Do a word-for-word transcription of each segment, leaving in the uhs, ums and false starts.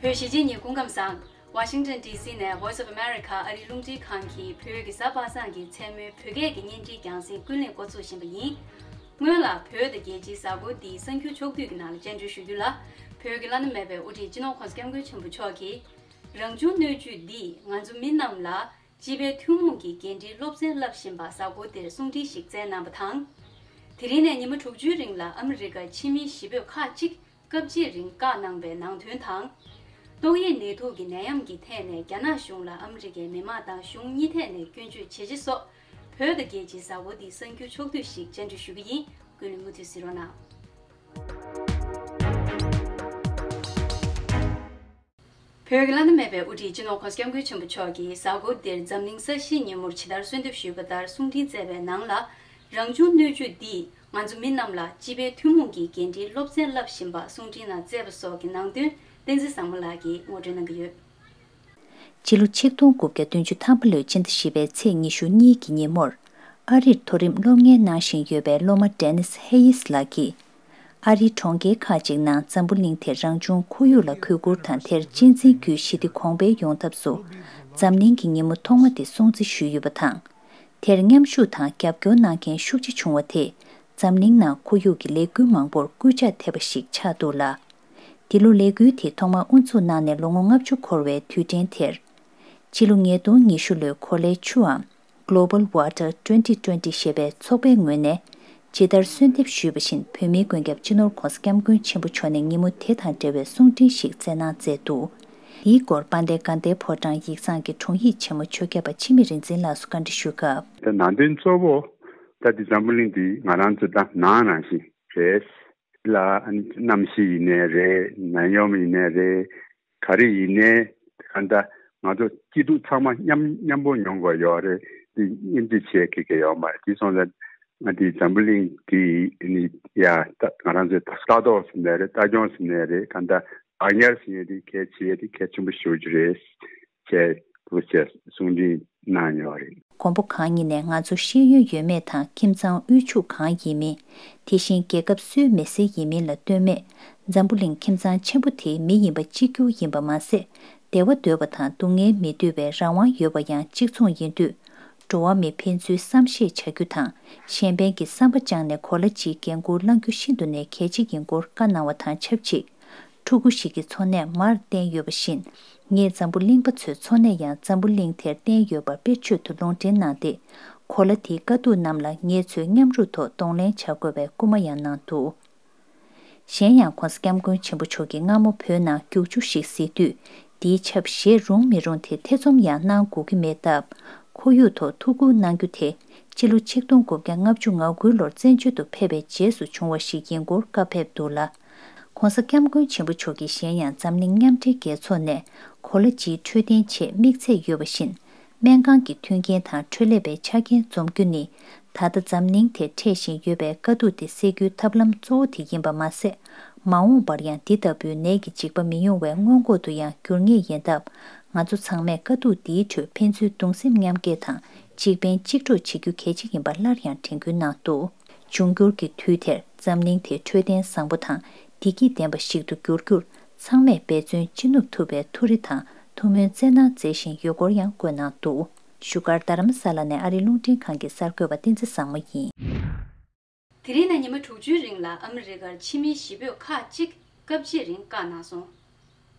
བོད་གཞིས་བྱེས་གཉིས་སྐུ་ཁམས་བཟང་། Washington D C ནས་Voice of America ཨ་རིའི་རླུང་འཕྲིན་ཁང་གིས་བོད་ཀྱི་གཟའ་པ་སངས་ཀྱི་མཚན་མོའི་བོད་སྐད་ཀྱི་བརྙན་འཕྲིན་རྒྱང་སྲིང་ཀུན་གླེང་འགོ་ཚུགས་བཞིན་པ་ཡིན། སྔོན་ལ་བོད་དང་རྒྱལ་སྤྱིའི་གཟའ་འཁོར་འདིའི་གསར་འགྱུར་ཕྱོགས་བསྡུས་ཀྱི་ནང་ལ་སྤྱན་འབུལ་ཞུ་རྒྱུ་ལ། བོད་ཀྱི་བླ་ན་མེད་པའི་དབུ་ཁྲིད་སྤྱི་ནོར་༸གོང་ས་༸སྐྱབས་མགོན་ཆེན་པོ་མཆོག་གིས། རང་བྱུང་སྣོད་བཅུད་འདིས་ང་ཚོ་མི་རྣམས་ལ་སྤྱི་པའི་ཐུན་མོང་གི་འགན་འཁྲིའི་སློབ་ཚན་བསླབ་བཞིན་པ་གཟའ་འཁོར་འདིར་གསུང་འཕྲིན་ཞིག་བསྩལ་གནང་བ་དང་། དེ་རིང་ནས་ཉི་མ་དྲུག་ཅུའི་རིང་ལ་ཨ་མི་རི་ཀར་ཕྱི་མིའི་གཞིས་སྤོས་ཁག་ཅིག་སྐབས་གཅིག་རིང་བཀག་གནང་བའི་ནང་དོན་དང་། ཏོག་དབྱིབས་ནད་དུག་གི་ནད་ཡམས་ཀྱི་ཐད་ནས་རྒྱ་ནག་གཞུང་ལ་ཨ་མི་རི་ཀའི་མི་དམངས་དང་གཞུང་གཉིས་ཐད་ནས་སྐྱོན་བརྗོད་བྱེད་ཆེད་སོགས། བོད་དང་རྒྱལ་སྤྱིའི་གཟའ་འཁོར་འདིའི་གསར་འགྱུར་ཕྱོགས་བསྡུས་ཤིག་སྤྱན་འབུལ་ཞུ་གི་ཡིན། ཀུན་གླེང་མུ་མཐུད་གཟིགས་རོགས་གནང་། བོད་ཀྱི་བླ་ན་མེད་པའི་དབུ་ཁྲིད་སྤྱི་ནོར་༸གོང་ས་༸སྐྱབས་མགོན་ཆེན་པོ་མཆོག་གིས་གཟའ་འཁོར་འདིར་འཛམ་གླིང་ས་གཞིའི་ཉིན་མོར་ཇི་ལྟར་གསོལ་འདེབས་ཞུས་པ་ལྟར་གསུང་འཕྲིན་བསྩལ་བའི་ནང་ལ། རང་བྱུང་སྣོད་བཅུད་འདིས་ང་ཚོ་མི་རྣམས་ལ་སྤྱི་པའི་ཐུན་མོང་གི་འགན་འཁྲིའི་སློབ་ཚན་བསླབ་བཞིན་པ་གསུང་འཕྲིན་ནང་བསྩལ་བ་སོགས་ཀྱི་ནང་དོན་བསྟན་འཛིན་བཟང་མོ་ལགས་ཀྱིས་ངོ་སྤྲོད་གནང་གི་ཡོད། ཕྱི་ལོ་ཆིག་སྟོང་དགུ་བརྒྱ་བདུན་ཅུ་ཐམ་པ་ལོའི་སྤྱི་ཟླ་བཞི་པའི་ཚེས་ཉི་ཤུ་གཉིས་ཀྱི་ཉིན་མོར། ཨ་རིར་མཐོ་རིམ་སློབ་གཉེར་གནང་བཞིན་ཡོད་པའི་སློབ་མ་ཌེ་ནིས་ཧེ་ཡིས་ལགས་ཀྱིས། ཨ་རིའི་གྲོང་ཁྱེར་ཁག་ཅིག་ནང་འཛམ་བུ་གླིང་དེ་རང་བྱུང་ཁོར་ཡུག་ལ་གུས་བཀུར་དང་དེར་གཅེས་འཛིན་རྒྱུའི་ཞི་བདེ་གོང་འཕེལ་ཡོང་ཐབས་སུ། འཛམ་གླིང་གི་ཉིན་མོ་ཐོག་མ་དེ་སྲུང་བརྩི་ཞུས་ཡོད་པ་དང་། དེར་མཉམ་ཞུགས་དང་རྒྱབ་སྐྱོར་གནང་མཁན་ཤུགས་ཆེ་བྱུང་བ་དེས། འཛམ་གླིང་ནང་ཁོར་ཡུག་གི་ལས་འགུལ་མང་པོར་སྐུལ་ལྕག་ཐེབས་པ་ཞིག་ཆགས་འདུག་ལ། འདི་ལོ་ལས་འགུལ་དེ་ཐོག་མར་དབུ་འཛུགས་གནང་ནས་ལོ་ངོ་ལྔ་བཅུ་འཁོར་བའི་དུས་དྲན་དེར། ཕྱི་ལོ་ཉིས་སྟོང་ཉི་ཤུ་ལོའི་གོ་ལའི་ཆུའམ། Global Water twenty twenty ཞེས་པའི་ཚོགས་པའི་ངོས་ནས། ཇི་ལྟར་གསོལ་འདེབས་ཞུས་པ་བཞིན་བོད་མིའི་མགོན་སྐྱབས་སྤྱི་ནོར་༸གོང་ས་༸སྐྱབས་མགོན་ཆེན་པོ་མཆོག་ནས་ཉིན་མོ་དེ་དང་འབྲེལ་བའི་གསུང་འཕྲིན་ཞིག་བསྩལ་གནང་མཛད་འདུག། འདིའི་སྐོར་དཔལ་ལྡན་དགའ་ལྡན་ཕོ་བྲང་ཡིག་ཚང་གི་དྲུང་ཡིག་ཆེན་མོ་ཆོས་སྐྱབས་པ་འཆི་མེད་རིག་འཛིན་ལགས་སུ་བཀའ་འདྲི་ཞུས་སྐབས། ད་ནང་དོན་གཙོ་བོ་ད་འདི་འཛམ་བུ་གླིང་འདི་ང་རང་ཚོ་ད་ནང་ནང་བཞིན་རེད། ལ་ཨ་ནི་གནམ་གཤིས་ཡིན་ནའི་རེད། ནད་ཡམས་ཡིན་ནའི་རེད། ག་རེ་ཡིན་ནའི་གང་ལྟར་ང་ཚོ་སྐྱིད་སྡུག་ཚང་མ་མཉམ་མཉམ་པོ་མྱོང་དགོས་ཡོད་རེད། འདི་མཉམ་སྤྱོད་བྱེད་དགོས་ཀྱི་ཡོད་མ་རེད། དེ་སོང་ཙང་ང་འདི་འཛམ་བུ་གླིང་འདི་ནི་ཡ་ད་ང་རང་ཚོའི་ལྟ་རྟོག་ཟེར་ནའི་རེད། ལྟ་སྐྱོང་ཟེར་ནའི་རེད། གང་ལྟར་བདག་ཉར་ཟེར་ཡས་དེ་གལ་ཆེ་ཡས་དེ་གལ་ཆེན་པོ་ཞེ་པོ་ཅིག་རེད། ཅེས་དུ་ཅེས་གསུང་འཕྲིན་གནང་ཡོད་རེད། མགོན་པོ་གང་ཉིད་ནས་ང་ཚོ་ཤེས་ཡོན་ཡོད་མེད་དང་ཁྱིམ་ཚང་དབུལ་ཕྱུག་གང་ཡིན་མིན། དེ་བཞིན་རྒྱལ་ཁབ་སུའི་མི་སེར་ཡིན་མིན་ལ་ལྟོས་མེད། འཛམ་བུ་གླིང་ཁྱིམ་ཚང་ཆེན་པོ་དེའི་མི་ཡིན་པ་གཅིག་གྱུར་ཡིན་པ་མ་ཟད། བདེ་བ་འདོད་པ་དང་སྡུག་བསྔལ་མི་འདོད་པའི་རང་དབང་ཡོད་པ་ཡང་གཅིག་མཚུངས་ཡིན་དུས། འགྲོ་བ་མི་ཕན་ཚུན་བསམ་ཤེས་བྱ་རྒྱུ་དང་། གཞན་ཕན་གྱི་བསམ་པ་བཅངས་ནས་གོ་ལ་སྤྱིའི་འགན་འཁུར་བླང་རྒྱུ་ཤིན་ཏུ་ནས་གལ་ཆེ་ཡིན་སྐོར་བཀའ་གནང་བ་དང་ཆབས་ཅིག། ཕྲུ་གུ་ཞིག་གི་འཚོ་གནས་མར་བསྟན་ཡོད་པ་བཞིན། ངས་འཛམ་བུ་གླིང་པ་ཚོའི་འཚོ་གནས་ཡང་འཛམ་བུ་གླིང་དེར་བརྟེན་ཡོད་པ་དཔེར་བརྗོད་དུ་ལུང་འདྲེན་གནང་སྟེ། གོ་ལ་དེའི་དཀའ་སྡུག་རྣམས་ལ་ངེད་ཚོས་མཉམ་རུབ་ཐོག་གདོང་ལེན་བྱ་དགོས་པའི་སྐུལ་མ་ཡང་གནང་འདུག། གཞན་ཡང་༸གོང་ས་༸སྐྱབས་མགོན་ཆེན་པོ་མཆོག་གིས་སྔ་མོ་བོད་ནང་རྒྱུག་ཆུ་ཞིག་གཟིགས་དུས། དེའི་ཆབ་བཞེས་རུང་མི་རུང་དེ་ཐེ་ཚོམ་ཡང་གནང་དགོས་ཀྱི་མེད་སྟབས། ཁོར་ཡུག་ཐོག་ཐུགས་ཁུར་གནང་རྒྱུ་དེ། སྤྱི་ལོ་ཆིག་སྟོང་དགུ་བརྒྱ་ལྔ་བཅུ་ང་དགུའི་ལོར་བཙན་བྱོལ་དུ་ཕེབས་པའི་རྗེས་སུ་བྱུང་བ་ཞིག་ཡིན་སྐོར་བཀའ་ཕེབས་འདུག་ལ། ༸གོང་ས་༸སྐྱབས་མགོན་ཆེན་པོ་མཆོག་གིས་གཞན་ཡང་འཛམ་གླིང་མཉམ་འབྲེལ་རྒྱལ་ཚོགས་ནས་གོ་ལ་སྤྱིའི་འཕྲོད་བསྟེན་ཆེད་དམིགས་ཚད་ཡོད་པ་བཞིན། སྨན་ཁང་གི་མཐུན་རྐྱེན་དང་འཕྲོད་ལས་པའི་ཆ་རྐྱེན་འཛོམས་རྒྱུ་ནི། ད་ལྟ་འཛམ་གླིང་དེར་འཕྲད་བཞིན་ཡོད་པའི་དཀའ་སྡུག་དེ་སེལ་རྒྱུའི་ཐབས་ལམ་གཙོ་བོ་དེ་ཡིན་པ་མ་ཟད། མ་འོངས་པར་ཡང་འདི་ལྟ་བུའི་ནད་ཀྱི་འཇིགས་པ་མི་ཡོང་བའི་སྔོན་འགོག་ཏུ་ཡང་འགྱུར་ངེས་ཡིན་སྟབས། ང་ཚོ་ཚང་མས་དཀའ་སྡུག་འདིའི་ཁྲོད་ཕན་ཚུན་གདུང་སེམས་མཉམ་སྐྱེད་དང་། གཅིག་ཕན་གཅིག་གྲོགས་བྱེད་རྒྱུ་གལ་ཆེ་ཡིན་པ་སླར་ཡང་དྲན་སྐུལ་གནང་འདུག། འབྱུང་འགྱུར་གྱི་དུས་དེར་འཛམ་གླིང་དེ་འཕྲོད་བསྟེན་བཟང་པོ་དང་བདེ་སྐྱིད་ལྡན་པ་ཞིག་ཏུ་འགྱུར་རྒྱུར། ཚང་མས་འབད་བརྩོན་ཅི་ནུས་ཐུབ་པའི་ཐུགས་རེ་དང་ཐུགས་སྨོན་བསྩལ་གནང་མཛད་བཞིན་ཡོད་སྐོར་ཡང་བཀོད་གནང་འདུག། བཞུགས་སྒར་རྡ་རམ་ས་ལ་ནས་ཨ་རིའི་རླུང་འཕྲིན་ཁང་གི་གསར་འགོད་པ་བསྟན་འཛིན་བཟང་མོ་ཡིན། དེ་རིང་ནས་ཉི་མ་དྲུག་ཅུའི་རིང་ལ་ཨ་མི་རི་ཀར་ཕྱི་མིའི་གཞིས་སྤོས་ཁག་ཅིག་སྐབས་གཅིག་རིང་བཀག་གནང་སོང་།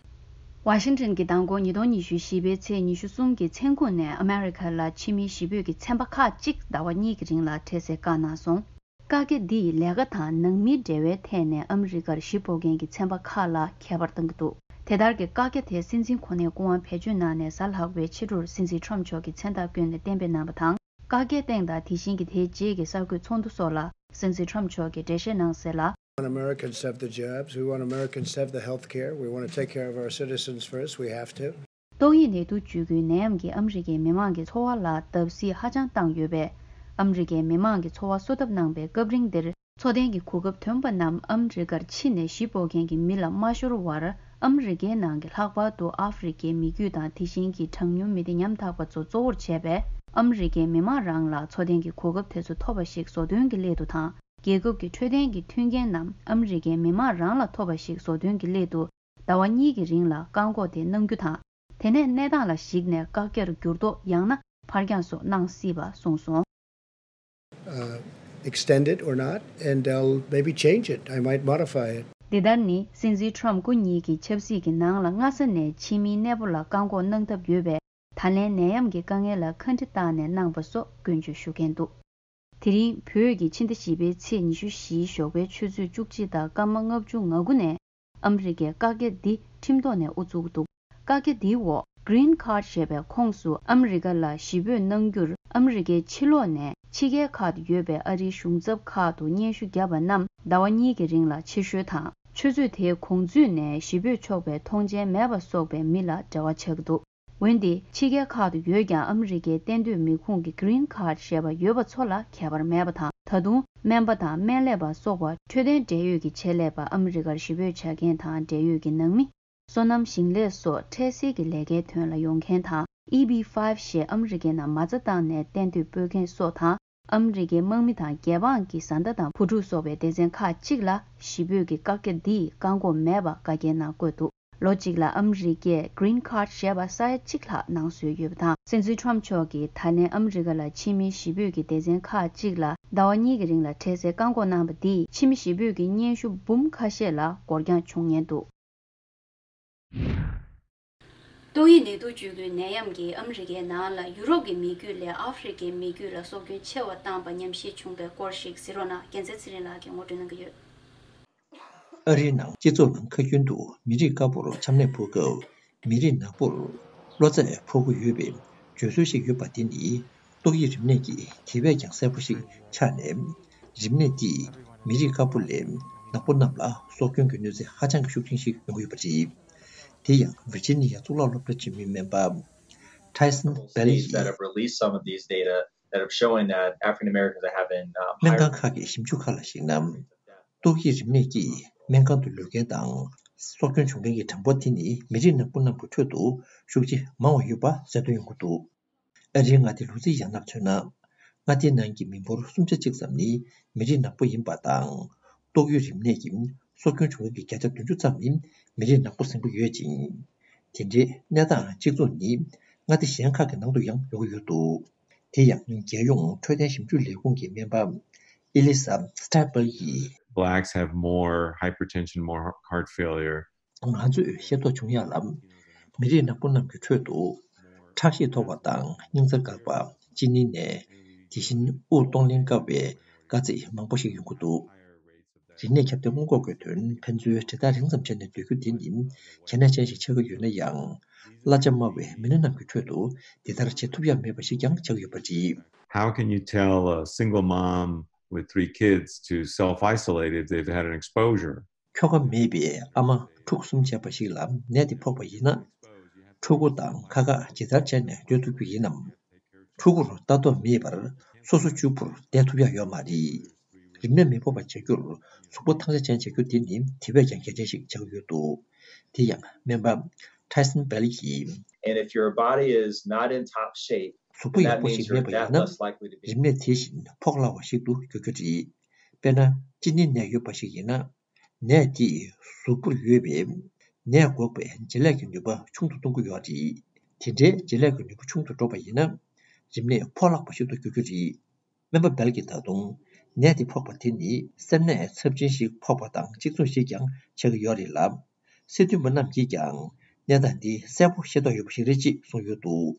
ཝ་ཤིང་ཊོན་གྱི་མདང་དགོང་ཉིས་སྟོང་ཉི་ཤུ་བཞི་པའི་ཚེས་ཉི་ཤུ་གསུམ་གྱི་མཚན་གུང་ནས་ཨ་མེ་རི་ཁ་ལ་ཕྱི་མིའི་གཞིས་སྤོས་ཀྱི་ཚན་པ་ཁག་ཅིག་ཟླ་བ་གཉིས་ཀྱི་རིང་ལ་འཕྲལ་སེལ་བཀག་གནང་སོང་། བཀག་རྒྱ་འདི་ཡིས་ལས་ཀ་དང་ནང་མིའི་འབྲེལ་བའི་ཐད་ནས་ཨ་མི་རི་ཀར་གཞིས་སྤོ་མཁན་གྱི་ཚན་པ་ཁག་ལ་ཁྱད་པར་གཏོང་གི་འདུག། དེ་ལྟར་གྱི་བཀག་རྒྱ་དེ་སྲིད་འཛིན་གོ་གནས་སྐུ་དབང་བེད་སྤྱོད་གནང་ནས་གཟའ་ལྷག་པའི་ཕྱི་དྲོར་སྲིད་འཛིན་ཊམ་མཆོག་གིས་མཚན་རྟགས་བསྐྱོན་ནས་གཏན་འབེབས་གནང་བ་དང་། བཀག་རྒྱའི་སྟེང་དང་དེ་བཞིན་གྱི་དེའི་རྗེས་ཀྱི་གསར་འགོད་ཚོགས་འདུ་སོགས་ལ་སྲིད་འཛིན་ཊམ་མཆོག་གིས་འགྲེལ་བཤད་གནང་གསལ་ལ། We want Americans to have the jobs. We want Americans to have the health care. We want to take care of our citizens first. We have to. ཏོག་དབྱིབས་ནད་དུག་བཅོས་ཀྱི་ནད་ཡམས་ཀྱིས་ཨ་མི་རི་ཀའི་མི་མང་གི་འཚོ་བ་ལ་བརྡབ་གསིག་ཧ་ཅང་བཏང་ཡོད་པས། ཨ་མི་རི་ཀའི་མི་མང་གི་འཚོ་བ་གསོ་ཐབས་གནང་པའི་སྐབས་རིང་འདིར། འཚོ་རྟེན་གྱི་གོ་སྐབས་ཐོན་པ་རྣམས་ཨ་མི་རི་ཀར་ཕྱིན་ནས་གཞིས་སྤོ་མཁན་གྱི་མི་ལ་མ་ཤོར་བར། ཨ་མི་རི་ཀའི་ནང་གི་ལྷག་པར་དུ་ཨ་ཧྥེ་རི་ཀའི་མི་རྒྱུད་དང་དེ་བཞིན་གྱི་གྲངས་ཉུང་མི་སྡེ་ཉམ་ཐག་པ་ཚོ་གཙོ་བོར་བྱས་པའི་ཨ་མི་རི་ཀའི་མི་མང་རང་ལ་འཚོ་རྟེན་གྱི་གོ་སྐབས་དེ་ཚོ་ཐོབ་པ་ཞིག་བཟོ་འདོན་གྱི་སླད་དུ་དང་། རྒྱལ་ཁབ་ཀྱི་འཕྲོད་བསྟེན་གྱི་མཐུན་རྐྱེན་རྣམས་ཨ་མི་རི་ཀའི་མི་མང་རང་ལ་ཐོབ་པ་ཞིག་བཟོ་འདོན་གྱི་སླད་དུ། ཟླ་བ་གཉིས་ཀྱི་རིང་ལ་བཀག་འགོག་དེ་གནང་རྒྱུ་དང་། དེ་ནས་གནས་སྟངས་ལ་གཞིགས་ནས་བཀག་རྒྱར་འགྱུར་ལྡོག་ཡང་ན་ཕར་འགྱངས་སོགས་གནང་སྲིད་པ་གསུངས་སོང་། uh, extend it or not, and I'll maybe change it. I might modify it. འདི་ལྟར་ནི་སྲིད་འཛིན་ཊམ་སྐུ་ཉིད་ཀྱི་ཆབ་སྲིད་ཀྱི་ནང་ལ་སྔ་ས་ནས་ཕྱི་མིའི་གནས་སྤོ་ལ་བཀག་འགོག་གནང་ཐབས་ཡོད་པས། ད་ལན་ནད་ཡམས་ཀྱི་དཀའ་ངལ་ལ་ཁ་འདྲི་བཏང་ནས་གནང་པ་སོགས་སྐྱོན་བརྗོད་ཞུ་མཁན་འདུག་དེ་རིང་བོད་ཀྱི་ཕྱི་ཟླ་བཞི་པའི་ཚེས་ཉི་ཤུ་བཞི་ཞོགས་པའི་ཆུ་ཚོད་བཅུ་གཅིག་དང་སྐར་མ་ལྔ་བཅུ་ང་དགུ་ནས་ཨ་མི་རི་ཀས་བཀག་རྒྱ་འདི་ཁྲིམས་ཐོག་ནས་དབུ་བཙུགས་འདུག་བཀག་རྒྱ་འདིའི་འོག་Green Card ཞེས་པའི་ཁོངས་སུ་ཨ་མི་རི་ཀ་ལ་གཞིས་སྤོས་གནང་རྒྱུར་ཨ་མི་རི་ཀའི་ཕྱི་ལོགས་ནས་ཕྱི་རྒྱལ་ཁག་ཏུ་ཡོད་པའི་ཨ་རིའི་གཞུང་ཚབ་ཁག་ཏུ་སྙན་ཞུ་བརྒྱབ་པ་རྣམས་ཟླ་བ་གཉིས་ཀྱི་རིང་ལ་ཕྱིར་བཤོལ་དང་། ཆུ་ཚོད་དེའི་གོང་ཚུད་ནས་གཞིས་སྤོས་ཆོག་པའི་ཐོངས་མཆན་མེད་པ་སོགས་པའི་མི་ལ་འབྲེལ་བ་ཆགས་ཀྱི་འདུག་འོན་ཏེ་ཕྱི་རྒྱལ་ཁག་ཏུ་ཡོད་ཀྱང་ཨ་མི་རི་ཀའི་གཏན་སྡོད་མི་ཁུངས་ཀྱི་Green Card ཞེས་པ་ཡོད་པ་ཚོ་ལ་ཁྱད་པར་མེད་པ་དང་། ད་དུང་སྨན་པ་དང་སྨན་ལས་པ་སོགས་པ་འཕྲོད་བསྟེན་འབྲེལ་ཡོད་ཀྱི་ཆེད་ལས་པ་ཨ་མི་རི་ཀར་གཞིས་སྤོས་བྱ་མཁན་དང་འབྲེལ་ཡོད་ཀྱི་ནང་མི། སོ་ནམ་ཞིང་ལས་སོགས་འཕྲལ་སེལ་གྱི་ལས་ཀའི་དོན་ལ་ཡོང་མཁན་དང་། ཨི་བི་ཕའིབ་ཞེས་ཨ་མི་རི་ཀའི་ནང་མ་རྩ་བཏང་ནས་གཏན་སྡོད་སྤོ་མཁན་སོགས་དང་། ཨ་མི་རི་ཀའི་དམག་མི་དང་རྒྱལ་འབངས་ཀྱི་བཟའ་ཟླ་དང་བུ་ཕྲུག་སོགས་པའི་སྡེ་ཚན་ཁག་ཅིག་ལ་གཞིས་སྤོས་ཀྱི་བཀག་རྒྱ་འདིས་བཀག་འགོག་མེད་པ་བཀའ་རྒྱའི་ནང་བཀོད་འདུག་ལོ་གཅིག་ལ་ཨ་མི་རི་ཀས་Green Card ཞེས་པ་ས་ཡ་གཅིག་ལྷག་གནང་སྲོལ་ཡོད་པ་དང་། སྲིད་འཛིན་ཊམ་མཆོག་གིས་ད་ལན་ཨ་མི་རི་ཀ་ལ་ཕྱི་མིའི་གཞིས་སྤོས་ཀྱི་སྡེ་ཚན་ཁག་ཅིག་ལ་ཟླ་བ་གཉིས་ཀྱི་རིང་ལ་འཕྲལ་སེལ་བཀག་འགོག་གནང་པ་འདིས་ཕྱི་མི་གཞིས་སྤོས་ཀྱི་སྙན་ཞུ་འབུམ་ཁ་ཤས་ལ་འགོར་འགྱངས་བྱུང་ཉེན་འདུག་ཏོག་དབྱིབས་ནད་དུག་བཅོས་ཁུལ་ནད་ཡམས་ཀྱིས་ཨ་མི་རི་ཀའི་ནང་ལ་ཡུ་རོབ་ཀྱི་མི་རྒྱུད་ལས་ཨ་ཧྥེ་རི་ཀའི་མི་རྒྱུད་ལ་སྲོག་སྐྱོན་ཆེ་བ་བཏང་པ་ཉམས་ཞིབ་བྱུང་པའི་སྐོར་ཞིག་གཟིགས་རོགས་གནང་། རྒྱལ་མཚན་ཚེ་རིང་ལགས་ཀྱིས་ངོ་སྤྲོད་གནང་གི་ཡོད། ཨ་རིའི་ནང་སྤྱི་ཚོགས་ནང་ཁ་རྒྱུན་དུ་མི་རིགས་དཀར་པོར་ཆམ་ནད་ཕོག་སྐབས། མི་རིགས་ནག་པོར་གློ་ཚད་ཕོག་གི་ཡོད་པའི་བརྗོད་སྲོལ་ཞིག་ཡོད་པ་དེ་ནི། ཏོག་དབྱིབས་རིམས་ནད་ཀྱིས་དེ་བས་ཀྱང་གསལ་པོ་ཞིག་ཆགས་ནས། རིམས་ནད་འདིས་མི་རིགས་དཀར་པོ་ལས་ནག་པོ་རྣམས་ལ་སྲོག་སྐྱོན་གྱི་གནོད་འཚེ་ཧ་ཅང་གི་ཤུགས་ཆེན་ཞིག་ཡོང་གི་ཡོད་པ་རེད། དེ་ཡང་ཝིར་ཇི་ནི་ཡ་གཙུག་ལག་སློབ་གྲྭ་ཆེན་མོའི་སྨན་པ། Tyson Bell གྱིས། States that have released some of these data that have shown that African Americans are having, um, higher. སྨན་ཁང་ཁག་གི་ཞིབ་འཇུག་ཁག་ལ་གཞིགས་ན། ཏོག་དབྱིབས་རིམས་ནད་ཀྱིས་སྨན་ཁང་དུ་ལུས་མཁན་དང་སྲོག་སྐྱོན་བྱུང་མཁན་གྱི་གྲངས་འབོར་དེ་ནི་མི་རིགས་ནག་པོ་རྣམས་ཀྱི་ཁྲོད་དུ་ཤུགས་ཆེས་མང་བ་ཡོད་པ་གསལ་སྟོན་ཡོང་གི་འདུག་ཨ་རིའི་མངའ་སྡེ་ལུའུ་ཛི་ཡ་ནར་མཚོན་ན། མངའ་སྡེའི་ནང་གི་མི་འབོར་སུམ་ཆ་གཅིག་ཙམ་ནི་མི་རིགས་ནག་པོ་ཡིན་པ་དང་། ཏོག་དབྱིབས་རིམས་ནད་ཀྱིས་སྲོག་སྐྱོན་བྱུང་མཁན་གྱི་བརྒྱ་ཆ་བདུན་ཅུ་ཙམ་ནི་མི་རིགས་ནག་པོ་ཟིན་པོ་ཡོད་ཅིང་། དེ་འདྲའི་གནས་སྟངས་གཅིག་མཚུངས་ནི་མངའ་སྡེ་གཞན་ཁག་གི་ནང་དུ་ཡང་ཡོང་གི་ཡོད་འདུག་དེ་ཡང་རྒྱལ་ཡོངས་འཕྲོད་བསྟེན་ཞིབ་འཇུག་ལས་ཁུངས་ཀྱི་སྨན་པ་ཨེ་ལི་ས་སི་ཊ་བལ་གྱིས། Blacks have more hypertension, more heart failure. ང་ཚོས་ཤེས་རྟོགས་བྱུང་ཡག་ལ། མི་རིགས་ནག་པོ་རྣམས་ཀྱི་ཁྲོད་དུ་ཁྲག་ཤེད་མཐོ་བ་དང་སྙིང་རྩ་འགག་པ། གཅིན་སྙི་ནད། དེ་བཞིན་དབུགས་གཏོང་ལེན་དཀའ་བའི་དཀའ་ཚེགས་མང་པོ་ཞིག་ཡོང་གི་འདུག་རིག་གནས་ཁྱབ་གདལ་སྔོན་འགོག་གི་དོན་ཕན་ཚུན་འབྲེལ་ཐག་རིང་ཙམ་བྱས་ནས་སྡོད་རྒྱུ་དེ་ནི་གལ་གནད་ཅན་ཞིག་ཆགས་ཀྱི་ཡོད་ན་ཡང་། གླ་ཆ་དམའ་བའི་མི་སྣ་རྣམས་ཀྱི་ཁྲོད་དུ་དེ་ལྟར་བྱེད་ཐུབ་ཡག་མེད་པ་ཞིག་ཀྱང་ཆགས་ཀྱི་ཡོད་པ་རེད། How can you tell a single mom with three kids to self-isolate if they've had an exposure? ཁྱོ་ག་མེད་པའི་ཨ་མ་ཕྲུ་གུ་གསུམ་བྱས་པ་ཞིག་ལ་ནད་དེ་ཕོག་པ་ཡིན་ན། ཕྲུ་གུ་དང་ཁ་ཁ་ཇི་ལྟར་བྱས་ནས་སྡོད་ཐུབ་རྒྱུ་ཡིན་ནམ། ཕྲུ་གུར་ལྟ་རྟོག་མེད་པར་སོ་སོ་གཅིག་པུར་བསྡད་ཐུབ་ཡག་ཡོད་མ་རེད། རིམས་ནད་མི་ཕོག་པ་བྱ་རྒྱུར་གཟུགས་པོ་ཐང་ཆད་ཅན་བྱ་རྒྱུ་དེ་ནི་དེ་བས་ཀྱང་གལ་ཆེན་ཞིག་ཆགས་ཀྱི་ཡོད་འདུག་དེ་ཡང་སྨན་པ་Tyson Bell གྱིས། And if your body is not in top shape, གཟུགས་པོ་ཡག་པོ་ཞིག་མེད་པ་ཡིན་ན། རིམས་ནད་དེ་བཞིན་ཕོག་སླ་བ་ཞིག་ཏུ་འགྱུར་རྒྱུ་རེད། དཔེར་ན་གཅིན་སྙི་ནད་ཡོད་པ་ཞིག་ཡིན་ན། ནད་དེས་གཟུགས་པོར་ཡོད་པའི་ནད་འགོག་པའི་བྱེད་ལས་ཀྱི་ནུས་པ་ཆུང་དུ་གཏོང་གི་ཡོད་རེད། དེ་འདྲའི་བྱེད་ལས་ཀྱི་ནུས་པ་ཆུང་དུ་འགྲོ་བ་ཡིན་ན། རིམས་ནད་ཕོག་ལྷག་པ་ཞིག་ཏུ་འགྱུར་རྒྱུ་རེད། སྨན་པ་སྦེལ་གྱིས་ད་དུང་ནད་དེ་ཕོག་པ་དེ་ནི་སེམས་ནད་ཚབས་ཆེན་ཞིག་ཕོག་པ་དང་གཅིག་མཚུངས་ཤིག་ཀྱང་ཆགས་ཀྱི་ཡོད་རེད་ལ། སྲིད་དོན་པ་རྣམས་ཀྱིས་ཀྱང་གནས་སྟངས་འདི་གསལ་པོ་ཤེས་རྟོགས་ཡོད་པ་ཞིག་རེད་ཅེས་གསུངས་ཡོད་འདུག་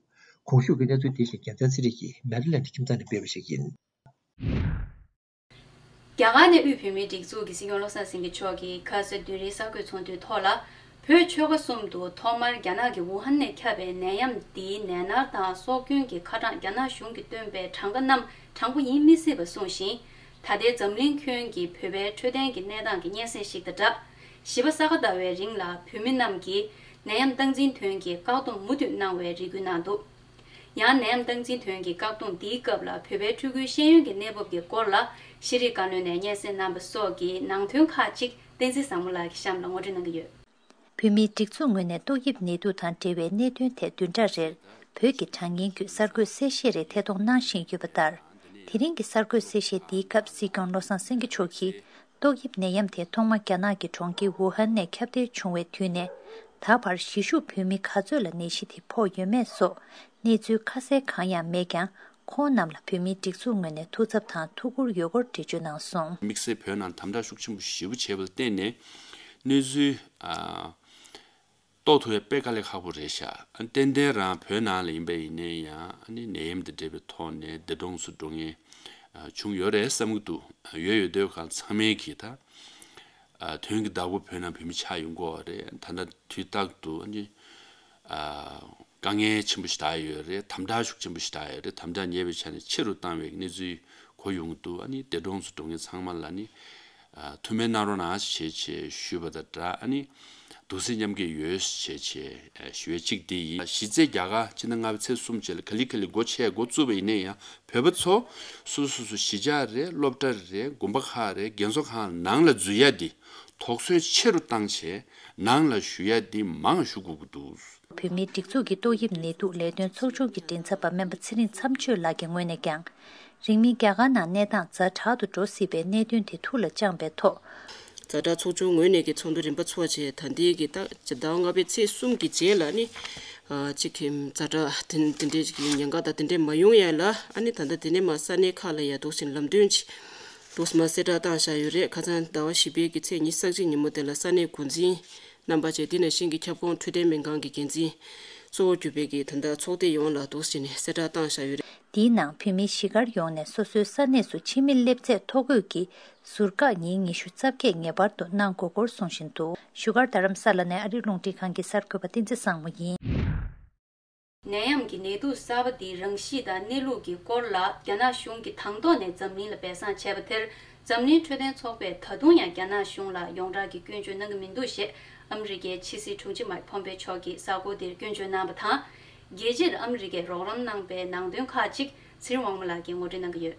གོང་ཞུས་ཀྱི་གནས་ཚུལ་དེ་བཞིན་རྒྱལ་མཚན་ཚེ་རིང་གིས་མེ་རི་ལེན་ཌི་ཁྱིམ་ཚང་ནས་སྤེལ་བ་ཞིག་ཡིན། རྒྱ་གར་ནས་དབུས་བོད་མིའི་སྒྲིག་འཛུགས་ཀྱི་སྲིད་སྐྱོང་བློ་བཟང་སེང་གེ་མཆོག་གིས་ཁ་སང་བདུན་རེའི་གསར་འགོད་ཚོགས་འདུའི་ཐོག་ལ། བོད་ཆོལ་ཁ་གསུམ་དུ་ཐོག་མར་རྒྱ་ནག་གི་ཝུ་ཧན་ནས་ཁྱབ་པའི་ནད་ཡམས་འདིའི་ནད་མནར་དང་སྲོག་སྐྱོན་གྱི་ཁ་གྲངས་རྒྱ་ནག་གཞུང་གིས་བཏོན་པའི་གྲངས་ཀ་རྣམས་དྲང་པོ་ཡིན་མི་སྲིད་པ་གསུངས་ཤིང་། ད་ལྟའི་འཛམ་གླིང་ཁྱོན་གྱི་བོད་པའི་འཕྲོད་བསྟེན་གྱི་གནས་སྟངས་ཀྱི་སྙན་སེང་ཞིག་དང་སྦྲགས། བཞི་པ་ས་ག་ཟླ་བའི་རིང་ལ་བོད་མི་རྣམས་ཀྱིས་ནད་ཡམས་སྟངས་འཛིན་དོན་གྱི་བཀག་སྡོམ་མུ་མཐུད་གནང་བའི་རེ་སྐུལ་གནང་འདུག་ཡང་ནད་ཡམས་སྟངས་འཛིན་དོན་གྱི་བཀག་སྡོམ་འདིའི་སྐབས་ལ་བོད་པའི་ཕྲུ་གུའི་ཤེས་ཡོན་གྱི་གནས་བབ་ཀྱི་སྐོར་ལ་ཤེས་རིག་བཀའ་བློན་ནས་སྙན་སེང་གནང་བ་སོགས་ཀྱི་ནང་དོན་ཁག་ཅིག་བསྟན་འཛིན་བཟང་མོ་ལགས་ཀྱི་གཤམ་ལ་ངོ་སྤྲོད་གནང་གི་ཡོད། བོད་མིའི་སྒྲིག་འཛུགས་ངོས་ནས་ཏོག་དབྱིབས་ནད་དུག་དང་འབྲེལ་བའི་གནད་དོན་ཐད་བདུན་ཕྲག་རེར་བོད་ཀྱི་དྲ་བརྙན་བརྒྱུད་གསར་འགོད་གསལ་བཤད་རེ་ཐད་གཏོང་གནང་བཞིན་ཡོད་པ་ལྟར། དེ་རིང་གི་གསར་འགོད་གསལ་བཤད་འདིའི་སྐབས་སྲིད་སྐྱོང་བློ་བཟང་སེང་གེ་མཆོག་གིས། ཏོག་དབྱིབས་ནད་ཡམས་དེ་ཐོག་མ་རྒྱ་ནག་གི་གྲོང་ཁྱེར་ཝུ་ཧན་ནས་ཁྱབ་གདལ་བྱུང་བའི་དུས་ནས། ད་བར་གཞིས་བཞུགས་བོད་མི་ག་ཚོད་ལ་ནད་གཞི་དེ་ཕོག་ཡོད་མེད་སོགས་གནས་ཚུལ་ཁ་གསལ་གང་ཡང་མེད་ཀྱང་། ཁོང་རྣམས་ལ་བོད་མིའི་སྒྲིག་འཛུགས་ངོས་ནས་ཐུགས་འཚབ་དང་ཐུགས་ཁུར་ཡོད་སྐོར་འགྲེལ་བརྗོད་གནང་སོང་། དམིགས་བསལ་བོད་ནང་དམ་དྲག་ཤུགས་ཆེན་པོ་ཞེ་པོ་བྱས་པ་ལ་བརྟེན་ནས་གནས་ཚུལ་ཨ། རྟོགས་ཐུབ་ཡ་དཔེ་དཀའ་ལས་ཁག་པོ་རེད་ཤག་ཨ་ཏན་ཏན་རང་བོད་ནང་ལ་ཡིན་པ་ཡིན་ནའི་ཡང་ཨ་ནི་ནད་ཡམས་དང་འབྲེལ་བའི་ཐོག་ནས་འདས་གྲོངས་སུ་འགྲོ་མཁན་ཨ་བྱུང་ཡོད་རེད་བསམ་གྱི་འདུག་ཡོད་ཡོད་དོ་གང་ཚང་མའི་གི་ད་ཨ་དོན་གྱི་བདག་པོ་བོད་ནང་བོད་མི་ཆགས་ཡོང་གི་ཡོད་རེད། ད་ལྟ་དུས་རྟག་ཏུ་ཨ་ནི་ཨ་དཀའ་ངལ་ཆེན་པོ་ཞིག་ད་ཡོད་རེད། དམ་དྲག་ཤུགས་ཆེན་པོ་ཞིག་ད་ཡོད་རེད། དམ་དྲག་ཉེ་བའི་ཆ་ནས་ཆེ་རུ་བཏང་བའི་གནས་ཚུལ་གོ་ཡོང་གི་འདུག་ཨ་ནི་འདས་གྲོངས་སུ་འགྲོ་མཁན་ཚང་མ་ལ་ནི། ཨ་ཐུགས་སྨོན་གནང་རོགས་གནང་ཞེས་བྱས་ཞུས་པ་དང་སྦྲགས། ཨ་ནི་གདུང་སེམས་མཉམ་སྐྱེད་ཡོད་ཞེས་བྱས་ཞུ་ཡ་གཅིག་འདི་ཡིན། གཞི་རྩའི་རྒྱ་གར་སྤྱི་ཟླ་ལྔ་པའི་ཚེས་གསུམ་རྗེས་ལ་ག་ལེ་ག་ལེ་སྒོ་ཕྱེ་འགོ་བཙུགས་པ་ཡིན་ན་ཡང་བོད་པ་ཚོ་སོ་སོ་སོ་སོ་གཞིས་ཆགས་རེད། སློབ་གྲྭ་རེད། དགོན་པ་ཁག་རེད། རྒན་གསོ་ཁང་ནང་ལ་འཛུལ་ཡ་འདི་དོགས་ཟོན་ཆེ་རུ་བཏང་བྱས་ནང་ལ་བཞུགས་ཡ་འདི་མང་ཞུ་དགོས་ཀྱི་འདུག་བོད་མིའི་སྒྲིག་འཛུགས་ཀྱི་ཏོག་དབྱིབས་ནད་དུག་ལས་དོན་ཚོགས་ཆུང་གི་མགྲིན་ཚབ་པ་སྨན་པ་ཚེ་རིང་མཚམས་གཅོད་ལགས་ཀྱི་ངོས་ནས་ཀྱང་། རིང་མིན་རྒྱ་གར་ནང་གནས་སྟངས་ཛ་དྲག་ཏུ་འགྲོ་སྲིད་པའི་གནད་དོན་དེ་ཐུགས་ལ་བཅངས་པའི་ཐོག་ཛ་དྲག་ཚོགས་ཆུང་ངོས་ནས་ཀྱི་ཚོགས་འདུ་རིམ་པ་ཚོགས་བྱས། ད་ལྟའི་གི་ཟླ་ཟླ་བ་ལྔ་པའི་ཚེས་གསུམ་གྱི་རྗེས་ལ་ནི་ཨ་གཅིག་གི་ཛ་དྲག་དེ་དེ་འདྲའི་ཉེན་ཁ་དང་དེ་འདྲའི་མ་ཡོང་ཡ་ལ་ཨ་ནི་ད་ལྟ་དེ་ནས་མ་ས་གནས་ཁག་ལ་ཡ་འདུག་སེ་ལམ་སྟོན་ཅིག་འདུག་སེ་མ་གསལ་བསྒྲགས་བཏང་བཞག་ཡོད་རེད། ཁ་སང་ཟླ་བ་བཞི་པའི་གི་ཚེས་ཉི་ཤུ་རྩ་གཅིག་ཉིན་མོ་དེ་ལ་ས་གནས་འགོ་འཛིན་རྣམ་པ་བཅས་དེ་ནང་བཞིན་གྱི་ཁྱབ་ཁོངས་འཕྲོད་བསྟེན་སྨན་ཁང་གི་འགན་འཛིན་གཙོ་བོ་གྱུར་པའི་གི་ད་ལྟ་ཚོགས་སྡེ་ཡོངས་ལ་འདུག་སེ་ནས་གསལ་བསྒྲགས་བཏང་བཞག་ཡོད་རེད། དེའི་ནང་བོད་མི་གཞིས་སྒར་ཡོངས་ནས་སོ་སོའི་ས་གནས་སུ་ཕྱི་མི་སླེབས་ཚད་ཐོ་འགོད་ཀྱི་ཟུར་བཀག་ཉིན་ཉི་ཤུ་རྩ་བརྒྱད་ངེས་པར་དུ་གནང་དགོས་སྐོར་གསུང་བཞིན་འདུག་བཞུགས་སྒར་རྡ་རམ་ས་ལ་ནས་ཨ་རིའི་རླུང་འཕྲིན་ཁང་གི་གསར་འགོད་པ་བསྟན་འཛིན་བཟང་མོ་ཡིན། ནད་ཡམས་ཀྱི་ནད་དུག་གསར་པ་འདིའི་རང་གཤིས་དང་གནས་ལུགས་ཀྱི་སྐོར་ལ་རྒྱ་ནག་གཞུང་གིས་དང་ཐོག་ནས་འཛམ་གླིང་ལ་སྦས་གསང་བྱས་པ་དེར། འཛམ་གླིང་འཕྲོད་བསྟེན་ཚོགས་པས་ད་དུང་ཡང་རྒྱ་ནག་གཞུང་ལ་ཡོངས་གྲགས་ཀྱི་སྐྱོན་བརྗོད་གནང་གི་མི་འདུག་ཞེས་ཨ་མི་རི་ཀའི་ཕྱི་སྲིད་དྲུང་ཆེ་མའིག་ཕོམ་པེ་མཆོག་གིས་གསར་འགོད་དེར་སྐྱོན་བརྗོད་གནང་བ་དང་། རྒྱལ་སྤྱིར་ཨ་མི་རི་ཀས་རོགས་རམ་གནང་པའི་ནང་དོན་ཁག་ཅིག་ཚེ་རིང་དབང་མོ་ལགས་ཀྱིས་ངོ་སྤྲོད་གནང་གི་ཡོད།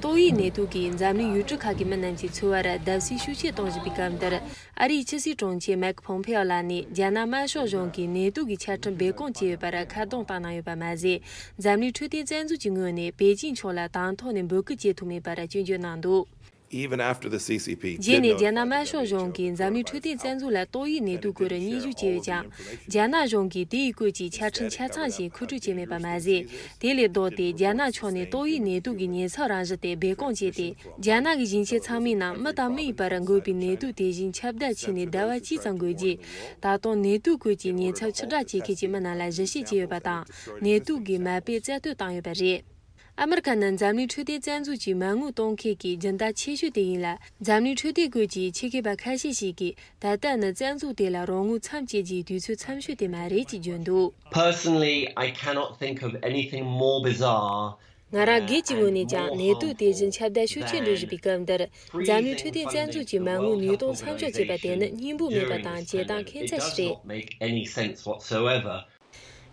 ཏོག་དབྱིབས་ནད་དུག་གིས་འཛམ་གླིང་ཡུལ་གྲུ་ཁག་གི་མི་རྣམས་ཀྱི་འཚོ་བར་བརྡབ་གསིག་ཤུགས་ཆེ་གཏོང་བཞིན་པའི་སྐབས་འདིར། ཨ་རིའི་ཕྱི་སྲིད་དྲུང་ཆེ་མའིག་ཕོམ་ཕེ་ཨོ་ལགས་ནས་རྒྱ་ནག་དམར་ཤོག་གཞུང་གིས་ནད་དུག་གི་ཆ་འཕྲིན་སྦས་སྐུང་བྱས་ཡོད་པར་ཁ་རྡུང་བཏང་གནང་ཡོད་པ་མ་ཟད། འཛམ་གླིང་འཕྲོད་བསྟེན་རྩ་འཛུགས་ཀྱི་ངོས་ནས་པེ་ཅིང་ཕྱོགས་ལ་དང་ཐོག་ནས་འབོད་སྐུལ་བྱེད་ཐུབ་མེད་པར་སྐྱོན་བརྗོད་གནང་འདུག Even after the C C P རྗེས་ནས་རྒྱ་ནག་དམར་ཤོག་གཞུང་གིས་འཛམ་གླིང་འཕྲོད་བསྟེན་རྩ་འཛུགས་ལ་ཏོག་དབྱིབས་ནད་དུག་སྐོར་སྙན་ཞུ་བྱས་ཡོད་ཀྱང་། རྒྱ་ནག་གཞུང་གིས་དེའི་སྐོར་གྱི་ཆ་འཕྲིན་ཆ་ཚང་ཞིག་མཁོ་སྤྲོད་བྱས་མེད་པ་མ་ཟད། དེ་ལས་ལྡོག་སྟེ་རྒྱ་ནག་ཕྱོགས་ནས་ཏོག་དབྱིབས་ནད་དུག་གི་ཉེན་ཚབས་རང་བཞིན་དེ་སྦས་སྐུང་བྱས་ཏེ། རྒྱ་ནག་གི་ཞིང་ཆེན་ཚང་མའི་ནང་མི་དང་མི་ཡི་བར་འགོས་པའི་ནད་དུག་དེ་བཞིན་ཁྱབ་གདལ་ཕྱིན་ནས་ཟླ་བ་གཅིག་ཙམ་འགོར་རྗེས། ད་དུང་ནད་དུག་སྐོར་གྱི་ཉེན་ཚབས་ཕྱིར་བསྒྲགས་བྱེད་མཁན་གྱི་མི་རྣམས་ལ་ཞིབ་བཤེར་བྱས་ཡོད་པ་དང་། ནད་དུག་གི་མ་དཔེ་རྩ་གཏོར་བཏང་ཡོད་པ་རེད། ཨ་མི་རི་ཁ་ནི་འཛམ་གླིང་འཕྲོད་བསྟེན་རྩ་འཛུགས་ཀྱི་མ་དངུལ་གཏོང་མཁན་གྱི་སྦྱིན་བདག་ཆེ་ཤོས་དེ་ཡིན་ལ། འཛམ་གླིང་འཕྲོད་བསྟེན་སྐོར་གྱི་ཆེད་མཁས་པ་ཁ་ཤས་ཤིག་གིས། ད་ལྟ་ནི་རྩ་འཛུགས་དེ་ལ་རོགས་དངུལ་མཚམས་བཅད་རྒྱུའི་དུས་ཚོད་མཚམས་ཤོས་དེ་མ་རེད་ཅེས་བརྗོད་འདུག Personally, I cannot think of anything more bizarre. ང་རང་སྒེར་གྱི་ངོས་ནས་ཀྱང་ནད་དུག་དེ་བཞིན་ཁྱབ་གདལ་ཤུགས་ཆེན་འགྲོ་བཞིན་པའི་སྐབས་འདིར། འཛམ་གླིང་འཕྲོད་བསྟེན་རྩ་འཛུགས་ཀྱི་མ་དངུལ་ནུས་གཏོང་མཚམས་འཇོག་བྱས་པ་དེ་ནི་སྙིང་པོ་མེད་པ་དང་བྱེད་སྟངས་ཁྱད་མཚར་ཞིག་རེད། It does not make any sense whatsoever.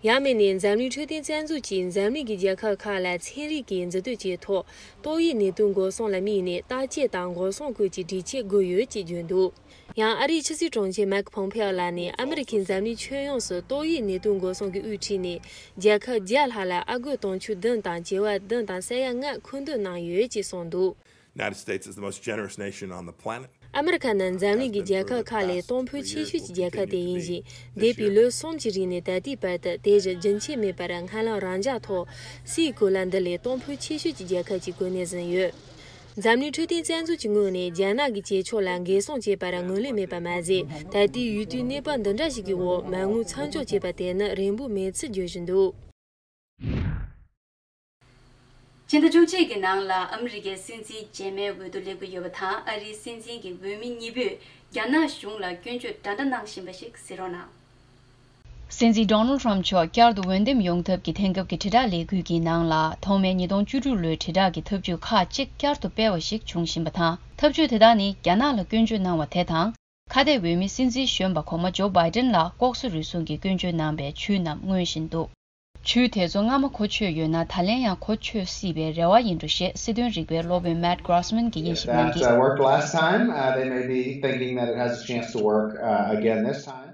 ཡང་མིན་ནས་འཛམ་གླིང་འཕྲོད་བསྟེན་རྩ་འཛུགས་ཀྱིས་འཛམ་གླིང་གི་རྒྱལ་ཁབ་ཁག་ལ་ཚན་རིག་གི་འཛུལ་གཏོད་བྱས་ཐོག་ཏོག་དབྱིབས་ནད་དུག་འགོག་སྲུང་ལ་དམིགས་ནས་བརྟག་དཔྱད་དང་འགོག་སྲུང་སྐོར་གྱི་སྒྲིག་ཆས་དགོས་ཡོད་ཅེས་བརྗོད་འདུག་ཡང་ཨ་རིའི་ཕྱི་སྲིད་དྲུང་ཆེ་མའིག་ཕོམ་ཕེ་ཨོ་ལགས་ནས་ཨ་མི་རི་ཁས་འཛམ་གླིང་ཁྱོན་ཡོངས་སུ་ཏོག་དབྱིབས་ནད་དུག་འགོག་སྲུང་གི་དབུ་ཁྲིད་ནས་རྒྱལ་ཁབ་བརྒྱ་ལྷག་ལ་ཨ་སྒོར་དུང་ཕྱུར་བདུན་དང་བྱེ་བ་བདུན་དང་ས་ཡ་ལྔ་མཁོ་འདོན་གནང་ཡོད་ཅེས་གསུངས་འདུག United States is the most generous nation on the planet. ཨ་མི་རི་ཁ་ནི་འཛམ་གླིང་གི་རྒྱལ་ཁབ་ཁག་ལས་གཏོང་ཕོད་ཆེ་ཤོས་ཀྱི་རྒྱལ་ཁབ་དེ་ཡིན་ཞིང་། འདས་པའི་ལོ་གསུམ་གྱི་རིང་ནས་ད་ལྟའི་བར་དུ་དེ་བཞིན་རྒྱུན་ཆད་མེད་པར་སྔ་ལངས་རང་འཇགས་ཐོག་སའི་གོ་ལ་འདི་ལས་གཏོང་ཕོད་ཆེ་ཤོས་ཀྱི་རྒྱལ་ཁབ་ཀྱི་གོ་གནས་ཟིན་ཡོད། འཛམ་གླིང་འཕྲོད་བསྟེན་རྩ་འཛུགས་ཀྱི་ངོས་ནས་རྒྱ་ནག་གི་བྱེད་ཕྱོགས་ལ་འགན་སྲུང་བྱེད་པར་ངོས་ལེན་མེད་པ་མ་ཟད། ད་ལྟའི་ཡུལ་དུས་གནས་བབ་འདི་འདྲ་ཞིག་གི་འོག་མ་དངུལ་མཚམས་འཇོག་བྱས་པ་དེ་ནི་རན་པོ་མེད་ཚུལ་བརྗོད་བཞིན་འདུག་ཕྱི་ཟླ་བཅུ་གཅིག་གི་ནང་ལ་ཨ་མི་རི་ཀའི་སྲིད་འཛིན་རྗེས་མའི་འོས་བསྡུ་སླེབས་ཀྱི་ཡོད་པ་དང་། ཨ་རིའི་སྲིད་འཛིན་གྱི་འོས་མི་གཉིས་པོས་རྒྱ་ནག་གཞུང་ལ་སྐྱོན་བརྗོད་འདྲ་འདྲ་གནང་བཞིན་པ་ཞིག་གཟིགས་རོགས་གནང་། སྲིད་འཛིན་ཌོ་ནལ་ཊམ་མཆོག་བསྐྱར་དུ་འོས་འདེམས་ཡོང་ཐབས་ཀྱི་དེང་སྐབས་ཀྱི་དྲིལ་བསྒྲགས་ལས་འགུལ་གྱི་ནང་ལ། ཐོག་མའི་ཉིས་སྟོང་བཅུ་དྲུག་ལོའི་དྲིལ་བསྒྲགས་ཀྱི་ཐབས་ཇུས་ཁག་ཅིག་བསྐྱར་དུ་སྤེལ་བ་ཞིག་འབྱུང་བཞིན་པ་དང་། ཐབས་ཇུས་དེ་དག་ནི་རྒྱ་ནག་ལ་སྐྱོན་བརྗོད་གནང་བ་དེ་དང་། ཁ་གཏད་འོས་མི་སྲིད་འཛིན་གཞོན་པ་གོང་མ་ཇོ་བྷའི་ཌེན་ལ་ལྐོག་ཟ་རུལ་སུངས་ཀྱི་སྐྱོན་བརྗོད་གནང་བའི་ཇུས་རྣམས་མངོན་བཞིན་འདུག་ཇུས་དེ་ཚོ་སྔ་མ་གོ་ཆོད་ཡོད་ན། ད་ལན་ཡང་གོ་ཆོད་སྲིད་པའི་རེ་བ་ཡིན་འགྲོ་ཞེས་སྲིད་དོན་རིག་པའི་སློབ་དཔོན་Matt Grossman གྱིས་དབྱེ་ཞིབ་གནང་གིས། If that, uh, worked last time, uh, they may be thinking that it has a chance to work, uh, again this time.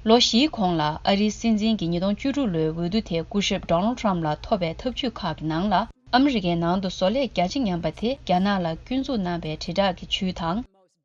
ལོ་བཞིའི་གོང་ལ་ཨ་རིའི་སྲིད་འཛིན་གྱི་ཉིས་སྟོང་བཅུ་དྲུག་ལོའི་འོས་བསྡུ་དེ་སྐུ་ཞབས་ཌོ་ནལ་ཊམ་ལ་ཐོབ་པའི་ཐབས་ཇུས་ཁག་གི་ནང་ལ། ཨ་མི་རི་ཀའི་ནང་དུ་བཟོ་ལས་རྒྱ་ཆེ་ཉམས་པ་དེ་རྒྱ་ནག་ལ་སྐྱོན་འཛུགས་གནང་པའི་དྲིལ་བསྒྲགས་ཀྱི་ཇུས་དང་།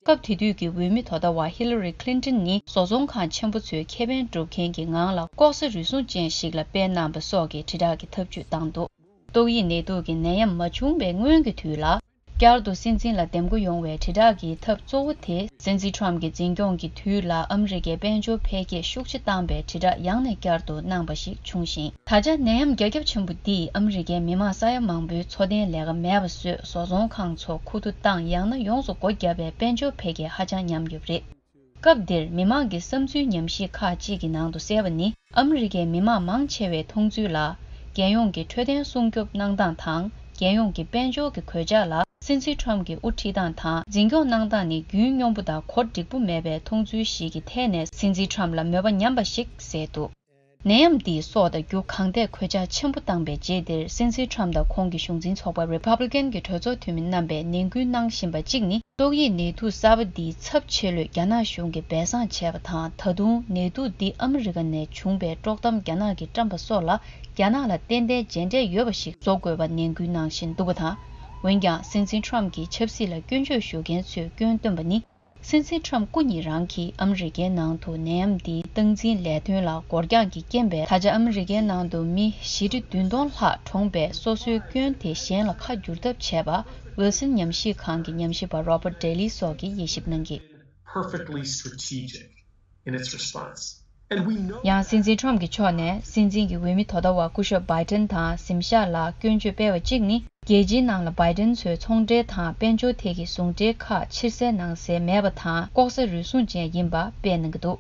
སྐབས་དེ་དུས་ཀྱི་འོས་མི་དོ་ཟླ་བ་ཧི་ལ་རི་ཁི་ལིན་ཏོན་ནི་བཟོ་ཚོང་ཁང་ཆེན་པོ་ཚོའི་ཁེ་ཕན་སྒྲུབ་མཁན་གྱི་ངང་ལ་ལྐོག་ཟ་རུལ་སུངས་ཅན་ཞིག་ལ་སྤེལ་གནང་པ་སོགས་ཀྱི་དྲིལ་བསྒྲགས་ཀྱི་ཐབས་ཇུས་བཏང་འདུག་ཏོག་དབྱིབས་ནད་དུག་གི་ནད་ཡམས་མ་བྱུང་བའི་སྔོན་གྱི་དུས་ལ། བསྐྱར་དུ་སྲིད་འཛིན་ལ་འདེམས་བསྐོ་ཡོང་བའི་དྲིལ་བསྒྲགས་ཀྱི་ཐབས་གཙོ་བོ་དེ། སྲིད་འཛིན་ཁྲོམ་གྱི་འཛིན་སྐྱོང་གི་དུས་ལ་ཨ་མི་རི་ཀའི་དཔལ་འབྱོར་འཕེལ་རྒྱས་ཤུགས་ཆེ་བཏང་པའི་དྲིལ་བསྒྲགས་ཡང་ནས་བསྐྱར་དུ་གནང་པ་ཞིག་བྱུང་ཞིང་། ད་ཆ་ནད་ཡམས་རྒྱ་ཁྱབ་ཆེན་པོ་འདིས་ཨ་མི་རི་ཀའི་མི་མང་ས་ཡ་མང་པོའི་འཚོ་རྟེན་ལས་ཀ་མེད་པ་བཟོས། བཟོ་ཚོང་ཁང་ཚོ་ཁུ་བསྡུ་བཏང་། ཡང་ན་ཡོངས་སུ་སྒོ་བརྒྱབ་པས་དཔལ་འབྱོར་འཕེལ་རྒྱས་ཧ་ཅང་ཉམས་ཡོད་པ་རེད། སྐབས་འདིར་མི་མང་གི་བསམ་ཚུལ་ཉམས་ཞིབ་ཁག་ཅིག་གི་ནང་དུ་གསལ་བ་ནི། ཨ་མི་རི་ཀའི་མི་མང་མང་ཆེ་བའི་མཐོང་ཚུལ་ལ། རྒྱལ་ཡོངས་ཀྱི་འཕྲོད་བསྟེན་སྲུང་སྐྱོབ་གནང་སྟངས་དང་། རྒྱལ་ཡོངས་ཀྱི་དཔལ་འབྱོར་གྱི་གོད་ཆག་ལ་སྲིད་འཛིན་ཁྲོམ་གྱིས་དབུ་ཁྲིད་སྟངས་དང་། འཛིན་སྐྱོང་གནང་སྟངས་ནི་རྒྱུན་སྙོམས་པོ་དང་གོ་འགྲིག་པོ་མེད་པའི་མཐོང་ཚུལ་ཞིག་གི་ཐད་ནས་སྲིད་འཛིན་ཁྲོམ་ལ་མོས་པ་ཉམས་པ་ཞིག་གསལ་འདུག་ནད་ཡམས་འདིས་སྲོག་དང་རྒྱུ་གང་ཐད་གོད་ཆག་ཆེན་པོ་བཏང་པའི་རྗེས་འདིར། སྲིད་འཛིན་ཁྲོམ་དང་ཁོང་གི་གཞུང་འཛིན་ཚོགས་པ་Republican གྱི་གྲོས་ཚོགས་འཐུས་མི་རྣམ་པས་ནན་སྐུལ་གནང་བཞིན་པ་གཅིག་ནི། ཏོག་དབྱིབས་ནད་དུག་གསར་པ་འདིའི་ཚབས་ཆེ་ལོས་རྒྱ་ནག་གཞུང་གིས་སྦས་གསང་བྱས་པ་དང་། ད་དུང་ནད་དུག་འདི་ཨ་མི་རི་ཀ་ནས་བྱུང་པའི་དཀྲོག་གཏམ་རྒྱ་ནག་གིས་བཀྲམ་པ་སོགས་ལ། རྒྱ་ནག་ལ་ཏན་ཏན་རྗེས་འབྲས་ཡོད་པ་ཞིག་བཟོ་དགོས་པ་ནན་སྐུལ་གནང་བཞིན་འདུག་པ་དང་། འོན་ཀྱང་། སྲིད་འཛིན་ཁྲོམ་གྱིས་ཆབ་སྲིད་ལ་སྐྱོན་བརྗོད་ཞུ་མཁན་ཚོས་སྐྱོན་བཏོན་པ་ནི། སྲིད་འཛིན་ཁྲོམ་སྐུ་ཉིད་རང་གིས་ཨ་མི་རི་ཀའི་ནང་དུ་ནད་ཡམས་འདིའི་སྟངས་འཛིན་ལས་དོན་ལ་འགོར་འགྱངས་ཀྱི་རྐྱེན་པས། ད་ཆ་ཨ་མི་རི་ཀའི་ནང་དུ་མི་བཞི་ཁྲི་བདུན་སྟོང་ལྷག་གྲོངས་པས། སོ་སོའི་སྐྱོན་དེ་གཞན་ལ་ཁ་བསྒྱུར་ཐབས་བྱས་པ། Wilson ཉམས་ཞིབ་ཁང་གི་ཉམས་ཞིབ་པ་Robert Daly སོགས་ཀྱིས་དབྱེ་ཞིབ་གནང་གིས། Perfectly strategic in its response. And we know ཡང་སྲིད་འཛིན་ཁྲོམ་གྱི་ཕྱོགས་ནས། སྲིད་འཛིན་གྱི་འོས་མི་དོ་ཟླ་བ་སྐུ་ཞབས་Biden དང་གཟིམ་ཤག་ལ་སྐྱོན་བརྗོད་སྤེལ་བ་གཅིག་ནི། རྒྱལ་སྤྱིའི་ནང་ལ་Biden ཚོའི་ཚོང་འབྲེལ་དང་དཔལ་འབྱོར་ཐད་ཀྱི་ཟུང་འབྲེལ་ཁག་ཕྱིར་གསལ་གནང་གསལ་མེད་པ་དང་། ལྐོག་ཟ་རུལ་སུངས་ཅན་ཡིན་པ་སྤེལ་གནང་གི་འདུག་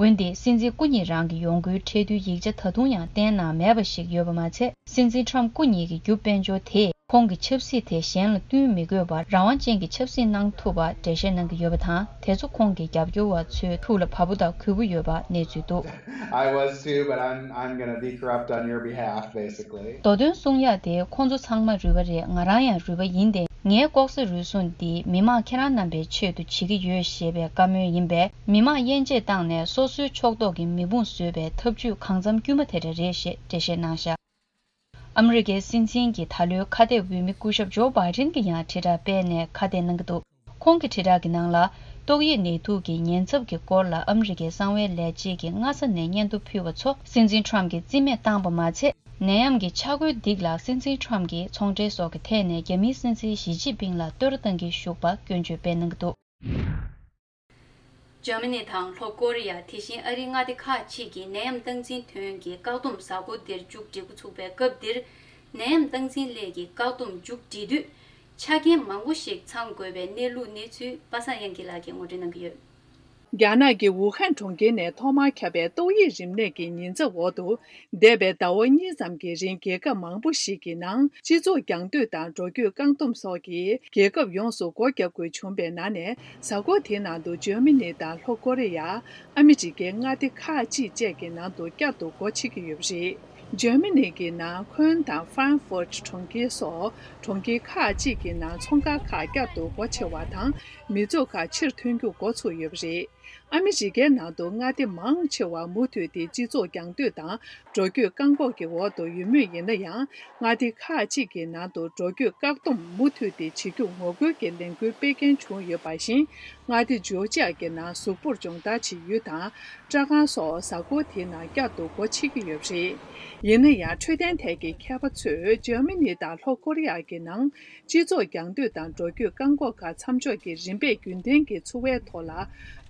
འོན་ཏེ། སྲིད་འཛིན་སྐུ་ཉིད་རང་གི་ཡོང་སྒོའི་ཁྲལ་བསྡུའི་ཡིག་ཆ་ད་དུང་ཡང་བསྟན་གནང་མེད་པ་ཞིག་ཡོད་པ་མ་ཚད། སྲིད་འཛིན་ཁྲོམ་སྐུ་ཉིད་ཀྱི་རྒྱུ་དཔལ་འབྱོར་དེས་ཁོང་གི་ཆབ་སྲིད་དེ་གཞན་ལ་བསྟུན་མི་དགོས་པར་རང་དབང་ཅན་གྱི་ཆབ་སྲིད་གནང་ཐུབ་པ་འགྲེལ་བཤད་གནང་གི་ཡོད་པ་དང་། དེ་ཚོ་ཁོང་གི་རྒྱབ་སྐྱོར་བ་ཚོའི་ཐུགས་ལ་བབས་པ་དང་གུས་པ་ཡོད་པ་གནས་ཚུལ་འདུག I was too, but I'm, I'm gonna be corrupt on your behalf, basically. མདོ་དོན་གསུང་ཡག་དེ། ཁོང་ཚོ་ཚང་མ་རུལ་པ་རེད། ང་རང་ཡང་རུལ་པ་ཡིན་ཏེ། ངའི་ལྐོག་ཟ་རུལ་སུངས་འདི་མི་མང་ཁྱེད་རང་རྣམ་པའི་ཆེད་དུ་བྱེད་ཀྱི་ཡོད་ཞེས་པའི་བཀའ་མོལ་ཡིན་པས། མི་མང་དབྱེ་འབྱེད་བཏང་ནས་སོ་སོའི་ཕྱོགས་གཏོགས་ཀྱི་མི་དཔུང་བཟོས་པའི་ཐབས་ཇུས་གང་འཚམ་དཀྱུས་མ་དེ་འདྲ་རེད་ཞེས་འགྲེལ་བཤད་གནང་བཞག་ཨ་མི་རི་ཀའི་སྲིད་འཛིན་གྱི་ད་ལོའི་ཁ་གཏད་འོས་མི་སྐུ་ཞབས་ཇོ་བྷའི་ཌེན་གྱིས་ཡང་དྲིལ་བསྒྲགས་སྤེལ་ནས་ཁ་གཏད་གནང་གི་འདུག་ཁོང་གི་དྲིལ་བསྒྲགས་ཀྱི་ནང་ལ། ཏོག་དབྱིབས་ནད་དུག་གི་ཉེན་ཚབས་ཀྱི་སྐོར་ལ་ཨ་མི་རི་ཀའི་གསང་བའི་ལས་བྱེད་ཀྱིས་སྔ་ས་ནས་སྙན་ཐོ་ཕུལ་བ་ཚོ་སྲིད་འཛིན་ཁྲོམ་གྱིས་རྩིས་མེད་བཏང་པ་མ་ཚད། ནད་ཡམས་ཀྱི་ཆག་སྒོའི་སྡིགས་ལ་སྲིད་འཛིན་ཁྲོམ་གྱིས་ཚོང་འབྲེལ་སོགས་ཀྱི་ཐད་ནས་རྒྱ་མིའི་སྲིད་འཛིན་ཞི་ཅིན་ཕིང་ལ་གཏོར་བཏང་གི་བཞུགས་པ་སྐྱོན་བརྗོད་སྤེལ་གནང་གི་འདུག་འཇར་མ་ནི་དང་ལྷོ་ཀོ་རི་ཡ། དེ་བཞིན་ཨ་རིའི་མངའ་སྡེ་ཁག་ཅིག་གིས་ནད་ཡམས་སྟངས་འཛིན་ཐོན་གྱི་བཀག་སྡོམ་གཟའ་འཁོར་འདིར་མཇུག་སྒྲིལ་འགོ་ཚུགས་པའི་སྐབས་འདིར། ནད་ཡམས་སྟངས་འཛིན་སླད་ཀྱི་བཀག་སྡོམ་མཇུག་སྒྲིལ་དུས། ཆ་རྐྱེན་མང་པོ་ཞིག་ཚང་དགོས་པའི་གནས་ལུགས་གནས་ཚུལ་པ་སངས་དབྱངས་སྐྱིད་ལགས་ཀྱིས་ངོ་སྤྲོད་གནང་གི་ཡོད། རྒྱ་ནག་གི་ཝུ་ཧན་གྲོང་ཁྱེར་ནས་ཐོག་མར་ཁྱབ་པའི་ཏོག་དབྱིབས་རིམས་ནད་ཀྱི་ཉེན་ཚབས་འོག་ཏུ། འདས་པའི་ཟླ་བ་གཉིས་ཙམ་གྱི་རིང་། རྒྱལ་ཁབ་མང་པོ་ཞིག་གི་ནང་སྤྱི་ཚོགས་རྒྱང་སྡོད་དང་འགྲོ་སྐྱོད་བཀག་སྡོམ་སོགས་ཀྱིས་རྒྱལ་ཁབ་ཡོངས་སུ་སྒོ་བརྒྱབ་དགོས་བྱུང་བའི་ནང་ནས། གཟའ་འཁོར་དེའི་ནང་དུ་འཇར་མ་ནི་དང་ལྷོ་ཀོ་རི་ཡ། ཨ་མི་རི་ཀའི་མངའ་སྡེ་ཁག་ཅིག་བཅས་ཀྱི་ནང་དུ་བསྐྱར་དུ་སྒོ་ཕྱེ་གི་ཡོད་པ་རེད། འཇར་མ་ནི་གི་ནང་ཁོན་དང་ཧྥ་རན་ཧྥོར་གྲོང་ཁྱེར་སོགས་གྲོང་ཁྱེར་ཁག་ཅིག་གི་ནང་ཚོང་ཁང་ཁག་བསྐྱར་དུ་སྒོ་ཕྱེ་བ་དང་། མི་ཚོགས་ཁག་ཕྱིར་ཐོན་རྒྱུ་འགོ་ཚུགས་ཡོད་པ་རེད། ཨ་མི་རི་ཀའི་ནང་དུ་མངའ་སྡེ་མང་ཆེ་བ་མུ་མཐུད་དེ་སྤྱི་ཚོགས་རྒྱང་སྡོད་དང་འགྲོ་སྐྱོད་བཀག་འགོག་གི་འོག་ཏུ་ཡོད་མུས་ཡིན་ན་ཡང་། མངའ་སྡེ་ཁག་ཅིག་གི་ནང་དུ་འགྲོ་སྐྱོད་བཀག་སྡོམ་མུ་མཐུད་དེ་བྱེད་རྒྱུ་ངོ་རྒོལ་གྱི་ལས་འགུལ་སྤེལ་མཁན་བྱུང་ཡོད་པ་བཞིན། མངའ་སྡེ་ཇོར་ཇི་ཡ་གི་ནང་གཟུགས་པོར་སྦྱོང་བརྡར་བྱེད་ཡུལ་དང་། སྐྲ་ཁང་སོགས་གཟའ་འཁོར་དེའི་ནང་བསྐྱར་དུ་སྒོ་ཕྱེ་གི་ཡོད་པ་རེད། ཡིན་ན་ཡང་། འཕྲོད་བསྟེན་ཐད་ཀྱི་མཁས་པ་ཚོས་འཇར་མ་ནི་དང་ལྷོ་ཀོ་རི་ཡ་གི་ནང་སྤྱི་ཚོགས་རྒྱང་སྡོད་དང་འགྲོ་སྐྱོད་བཀག་འགོག་ཁག་མཚམས་འཇོག་གི་རིམ་པས་རྒྱུན་ལྡན་གྱི་འཚོ་བའི་ཐོག་ལ་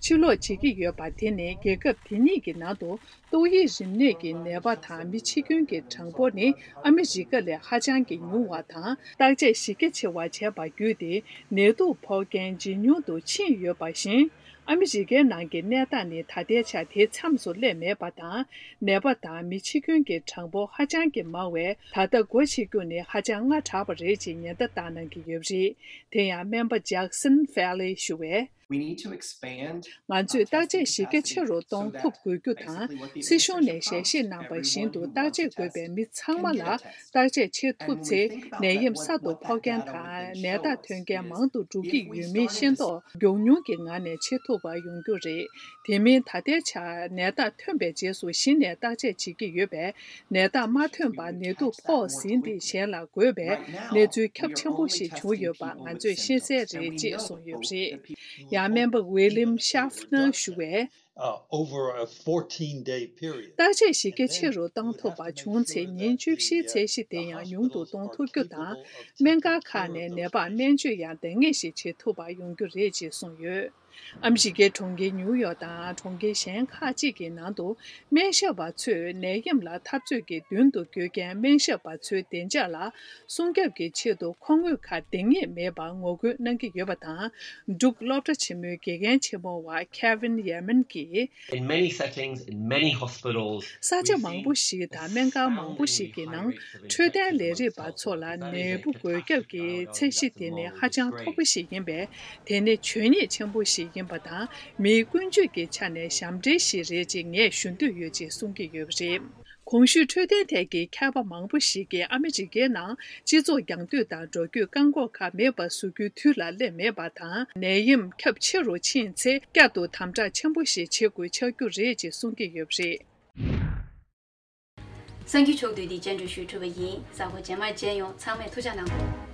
ཕྱིར་ལོག་བྱེད་ཀྱི་ཡོད་པ། དེ་ནི་རྒྱལ་ཁབ་དེ་གཉིས་ཀྱི་ནང་དུ་ཏོག་དབྱིབས་རིམས་ནད་ཀྱི་ནད་པ་དང་མི་འཆི་སྐྱོན་གྱི་གྲངས་འབོར་ནི་ཨ་མི་རི་ཀ་ལས་ཧ་ཅང་གི་ཉུང་བ་དང་། བརྟག་དཔྱད་གཞི་རྒྱ་ཆེ་བ་བྱས་པ་བརྒྱུད་དེ། ནད་དུག་ཕོག་མཁན་ཇེ་ཉུང་དུ་ཕྱིན་ཡོད་པ་བཞིན། ཨ་མི་རི་ཀའི་ནང་གི་གནས་སྟངས་ནི་ད་ལྟའི་ཆར་དེའི་མཚམས་སུ་སླེབས་མེད་པ་དང་། ནད་པ་དང་མི་འཆི་སྐྱོན་གྱི་གྲངས་འབོར་ཧ་ཅང་གི་མང་བས། ད་ལྟ་སྒོ་ཕྱེ་རྒྱུ་ནི་ཧ་ཅང་སྔ་དྲགས་པ་རེད་ཅེས་ཉེན་བརྡ་བཏང་གནང་གི་ཡོད་པ་རེད། དེ་ཡང་སྨན་པ་ཇེག་སན་ཧྥེ་ལི་ཞུ་བས། We need to expand ང་ཚོས་བརྟག་དཔྱད་གཞི་རྒྱ་ཆེ་རུ་གཏོང་ཐུབ་དགོས་རྒྱུ་དང་། སྲིད་གཞུང་ནས་ཞལ་བཞེས་གནང་པ་བཞིན་དུ་བརྟག་དཔྱད་དགོས་པའི་མི་ཚང་མ་ལ་བརྟག་དཔྱད་བྱེད་ཐུབ་ཚེ། ནད་ཡམས་གསར་དུ་ཕོག་མཁན་དང་ ནད་རྟགས་ཐོན་མཁན་མང་དུ་འགྲོ་གི་ཡོད་མིན་ཤེས་རྟོགས་མགྱོགས་མྱུར་གྱི་ངང་ནས་བྱེད་ཐུབ་པ་ཡོང་རྒྱུ་རེད། དེ་མིན་ད་ལྟའི་ཆར་ནད་རྟགས་ཐོན་པའི་རྗེས་སུ་གཞི་ནས་བརྟག་དཔྱད་བྱེད་ཀྱི་ཡོད་པས། ནད་རྟགས་མ་ཐོན་པར་ནད་དུག་ཕོག་ཟིན་ཏེ་གཞན་ལ་འགོས་པའི་གནས་ཚུལ་ཁྱབ་ཆེན་པོ་ཞིག་བྱུང་ཡོད་པ་ང་ཚོས་ཤེས་གསལ་རེད་ཅེས་གསུངས་ཡོད་པ་རེད། ཡང་སྨན་པ་William Schaffner ཞུ་བས། uh, over a fourteen day period. བརྟག་དཔྱད་གཞི་རྒྱ་ཆེ་རུ་གཏང་ཐུབ་པ་བྱུང་ཚེ་ཉིན་བཅུ་བཞིའི་ཚད་གཞི་དེ་ཡང་ཉུང་དུ་གཏོང་ཐུབ་རྒྱུ་དང་། སྨན་ཁང་ཁག་ནས་ནད་པར་སྨན་བཅོས་ཡང་འདང་ངེས་ཤིག་བྱེད་ཐུབ་པ་ཡོང་རྒྱུ་རེད་ཅེས་གསུངས་ཡོད། ཨ་མི་རི་ཀའི་གྲོང་ཁྱེར་ཉིའུ་ཡོག་དང་གྲོང་ཁྱེར་གཞན་ཁག་ཅིག་གི་ནང་དུ་སྨན་ཞབས་པ་ཚོས་ནད་ཡམས་ལ་འཐབ་རྩོད་ཀྱི་མདུན་དུ་སྐྱོད་མཁན་སྨན་ཞབས་པ་ཚོའི་བདེ་འཇགས་ལ་སྲུང་སྐྱོབ་ཀྱི་ཆེད་དུ་མཁོ་དངོས་ཁག་འདང་ངེས་མེད་པར་ངོ་རྒོལ་གནང་གི་ཡོད་པ་དང་། འབྲུག་སློབ་གྲྭ་ཆེན་མོའི་དགེ་རྒན་ཆེན་མོ་བ་Kevin Yeaman གྱིས། In many settings, in many hospitals, ས་ཆ་མང་པོ་ཞིག་དང་སྨན་ཁང་མང་པོ་ཞིག་གི་ནང་འཕྲོད་བསྟེན་ལས་རིགས་པ་ཚོ་ལ་ནད་འབུ་འགོས་ཁྱབ་ཀྱི་ཚད་གཞི་དེ་ནི་ཧ་ཅང་མཐོ་པོ་ཞིག་ཡིན་པས། དེ་ནི་བྱུས་ཉེས་ཆེན་པོ་ཞིག་ཡིན་པ་དང་། མིའི་ཀུན་སྤྱོད་ཀྱི་ཆ་ནས་ཞབས་འདྲེན་ཞིག་རེད་ཅེས་ངས་ཞུ་འདོད་ཡོད་ཅེས་གསུང་གི་ཡོད་པ་རེད། གོང་ཞུས་འཕྲོད་བསྟེན་ཐད་ཀྱི་མཁས་པ་མང་པོ་ཞིག་གིས་ཨ་མི་རི་ཀའི་ནང་སྤྱི་ཚོགས་རྒྱང་མཐུད་དང་འགྲོ་སྐྱོད་བཀག་འགོག་ཁག་མེད་པར་བཟོ་རྒྱུའི་དུས་ལ་སླེབས་མེད་པ་དང་། ནད་ཡམས་ཁྱབ་ཆེ་རུ་ཕྱིན་ཚེ་བསྐྱར་དུ་དམ་དྲག་ཆེན་པོ་ཞིག་བྱེད་དགོས་ཆགས་རྒྱུ་རེད་ཅེས་གསུང་གི་ཡོད་པ་རེད། གསར་འགྱུར་ཕྱོགས་བསྡུས་འདི་རྒྱན་སྤྲོས་ཞུས་གྲུབ་པ་ཡིན། གཟའ་འཁོར་རྗེས་མར་མཇལ་ཡོང་། ཚང་མས་ཐུགས་ཅག་གནང་དགོས།